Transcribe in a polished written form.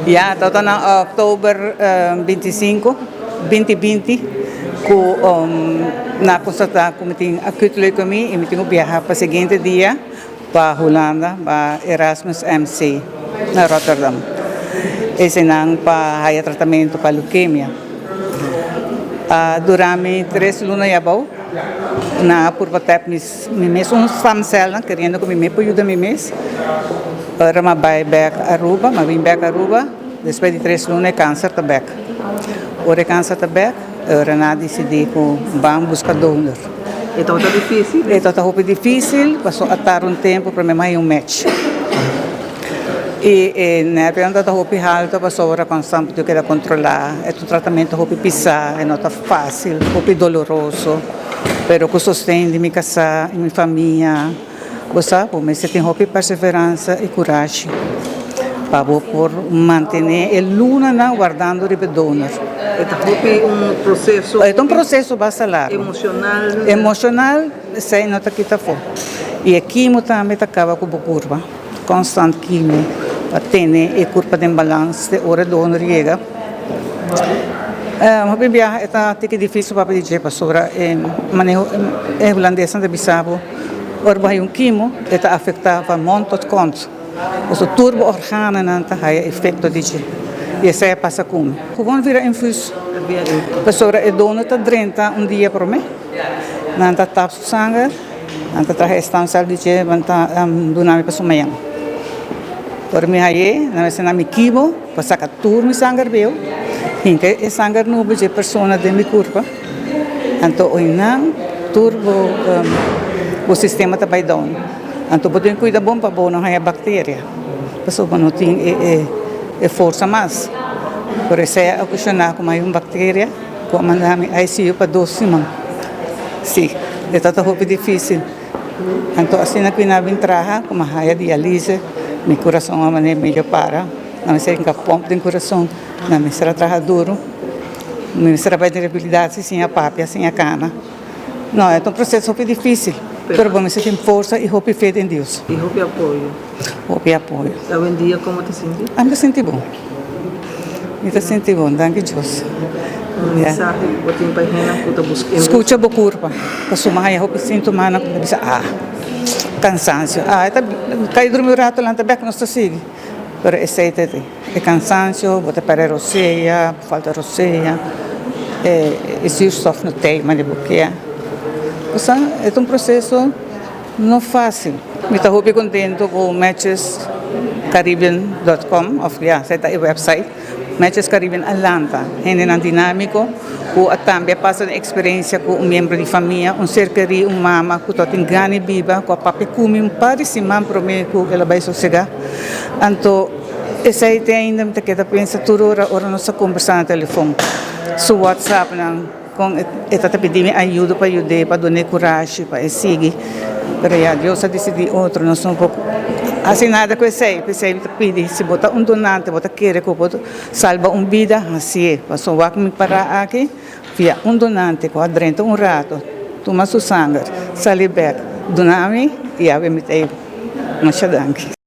Ya, tabata na oktober 25, 2020 ku nan a konstatá ku mi tin acute leukemie i mi tin ku biaha pa siguiente dia pa Hulanda pa Erasmus MC na Rotterdam. Eseinan pa haya tratamentu pa leukemia. A dura mi tres luna i abou. Nan a purba tèp mi mi mes un stamcelnan keriendo ku mi mes por yuda mi mes. Ora mi a bai bèk Aruba, mi a bin bèk Aruba, despues di tres luna e kanser ta bèk. Ora e kanser ta bèk, ora nan a disidí ku ban buska donor. E tabata difísil? E tabata hopi difísil, pasobra a tarda un tempu promé mi haña un match. I e nervionan tabata hopi haltu pasobra konstant bo tin keda kontrolá. E ta un tratamentu hopi pisá, e no ta fásil, hopi doloroso, pero ku sosten di mi kasá i mi famia, bo sa, bo mester tin hopi perseveransa i kurashi pa bo por mantené e lunanan wardando riba e donor. E ta hopi un proseso. E ta un proseso basta largu. Emoshonal. Emoshonal, esei no ta kita afó. I e kimo tambe ta kaba ku bo kurpa. Constant kimo pa tene e curpa den balans te ora e donor yega. Hopi biaha e ta tiki dificil papia di dje pasobra e maneho e hulandesnan ta bisa bo ora bo haya un kimo e ta afecta van mond tot kont pasobra tur bo organonan ta haya efecto di dje y esei a pasa cu mi. Gewoon vira infuus pasobra e donor ta drenta un dia prome nan ta tap su sanger. Nan ta traha e stamcel di dje ban ta duna mi pa su mañan. Ora mi haye, nan mester na mi kibo pa saka tur mi sanger bieu, hinka e sanger nobo dje persona den mi kurpa, anto oinan tur bo bo sistema ta bai down. Anto bo tin kuida bon pa bo no haña bakteria, pasobra bo no tin e e forsa mas. Por esei a okashoná ku mi haña un bakteria. Cu a manda mi ICU pa dos siman. Si, e ta hopi dificil. Anto asina cu nan a bin traha, cu mi a haya dialyse, mi curason a mane medio para. Nan mester hinca pomp den curason, nan mester a traha duro. Mi mester a bay den rehabilitatie sin a papia, sin a cana. No, e ta un proceso hopi dificil, pero bo mester tin forsa y hopi fe den Dios. Y hopi apoyo. Hopi apoyo. Y awendia como ta sinti? Ami ta sinti bon. Mi ta sinti bon, danki Dios. Un mensahe cu bo tin pa e hendenan cu ta busca. Scucha bo curpa, pasobra haya hopi sintomanan cu ta bisa ah, cansancio, ah, e ta cay drumi un rato lanta bek nos ta sigui, pero esey ta e. E cansancio, bo ta perde rosea, bo falta rosea, e zuurstof no tei manera bo ke. Osea, e ta un proceso no facil. Mi ta hopi contento cu Matches Caribbean dot com, of ya, esei ta e website, Matches Caribbean a lanta hendenan dinamico cu a tambe a pasa den experiencia cu un miembro di famia, un ser keri, un mama cu ta tin gana di biba, cu a papia cu mi un par di siman prome cu el a bay sosega. Anto. Esei te ainda mi ta keda pensa tur ora, ora nos ta kombersá na telefon. Su whatsappnan kon e ta ta pidi mi ayuda pa yud'é, pa dun'é kurashi pa e sigui. Pero ya, Dios a disidí otro, nos no por hasi nada ku esei. P'esei mi ta pidi, si bo ta un donante, bo ta kere ku bo salba un bida, hasié. Pasobra wak mi pará aki via un donante ku a drenta un rato, tuma su sanger, sali bèk, duna mi i awe mi ta ei. Masha danki.